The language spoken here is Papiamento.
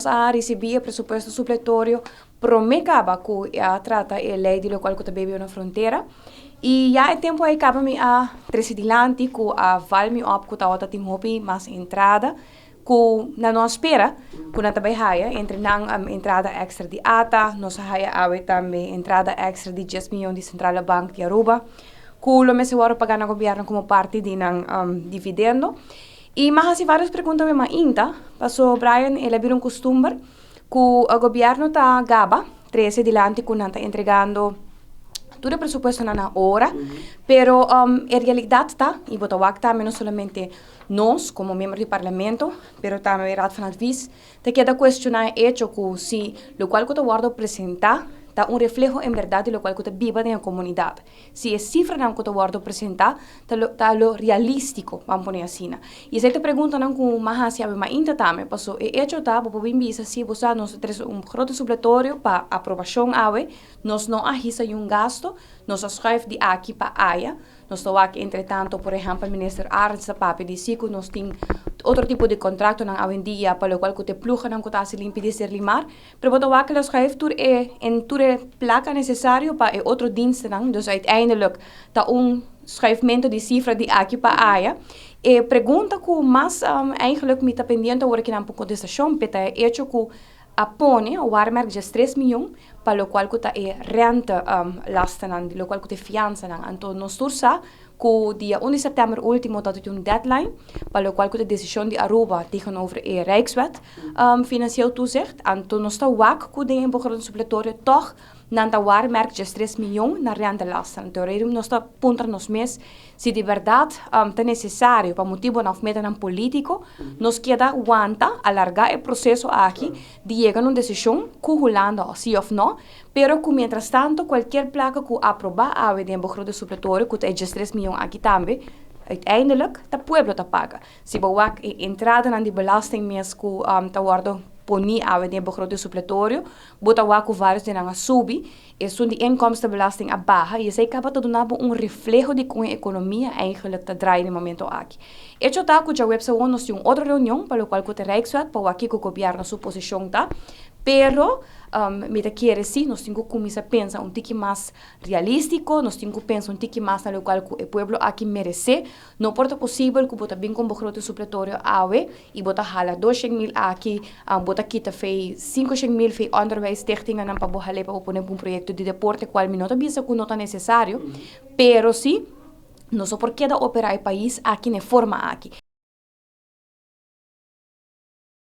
A ricibi e presupuesto supletorio prome caba cu a trata e ley di locual cu ta baby na frontera. Y ya e tempo ey caba mi a trece dilanti cu a val mi op cu tawata tin hopi mas entrada cu nan no a spera cu nan ta bay haya, entre nan entrada extra di ATA. Nos a haya awe tambe entrada extra di 10 miljoen di Centrale Bank di Aruba, cu lo mester wordo paga na gobierno como parti di nan dividendo. Y m'a haci varios pregunta mi mainta, paso Brian, el a bira un costumber cu e gobierno ta gaba, trece dilanti cu nan ta entregando tur e presupuesto na ora, pero e realidad ta, y bo ta wak tambe no solamente nos como miembro di parlamento, pero tambe Raad van Advies, ta keda cuestiona e hecho cu si locual cu ta wordo presenta ta un refleho en berdad di locual cu ta biba den e comunidad. Si e cifranan cu ta wordo presenta ta lo realistico, ban pone asina. Y esey ta preguntanan cu m'a haci awe mainta tambe, paso e hecho ta, bo por bin bisa si bo sa nos trece un grote supletorio pa aprobacion awe, nos no a hisa un gasto, nos a schuif di aki pa aya. Nos ta wak entre tanto, por ehempel, minister Arends ta papia di si cu nos tin otro tipo di contratonan awendia pa locual cu ta ploegennan cu ta haci limpi di Serlimar, pero bo ta wak el a schuif tur e en tur e placa necesario pa e otro dienstennan, dus uiteindelijk ta un schuifmento di cifra di aki pa aya. E pregunta cu mas eigenlijk mi ta pendiente awor cu nan por contestacion, pe ta e hecho cu a pone o waarmerk just 3 miljoen pa locual cu ta e rente lastennan, di locual cu ta fianzanan. Anto nos tur sa cu dia 1 di september ultimo dat un deadline pa locual cu ta decision di Aruba tegenover e Rijkswet financieel toezicht. Anto nos ta wak cu den e begroting supletorio toch nan ta waarmerk just 3 miljoen na rentelasten. Anto reden nos ta puntra nos mes si di berdad ta necesario pa motibo of metanan politico nos keda wanta alarga e proceso aki di yega na un decision cu Hulanda si of no, pero cu mientras tanto cualkier placa cu aproba awe den begroting supletorio, cu ta just 3 miljoen aki tambe, uiteindelijk ta pueblo ta paga. Si bo wak e entradanan di belasting mes cu ta wordo poni awe den begroting supletorio, bo ta wak cu varios di nan a subi, esun di inkomstenbelasting a baha, y esey caba ta duna un refleho di con e economia eigenlijk ta draai na e momento aki. Hecho ta cu diahuebs awor nos tin un otro reunion, pa locual cu ta Rijkswet, pa wak kico gobierno su posicion ta, pero mi ta kere si, nos tin cu cuminsa pensa un tiki mas realistico, nos tin cu pensa un tiki mas na locual cu e pueblo aki merece. No por ta posibel cu bo ta bin cu un begroting supletorio awe y bo ta hala 200 mil aki, bo ta kita fei 500 mil fei onderwijsstichtingen pa bo hale pa bo pone un proyecto di deporte, cual mi no ta bisa cu no ta necesario, pero si nos no por keda opera e pais aki na e forma aki.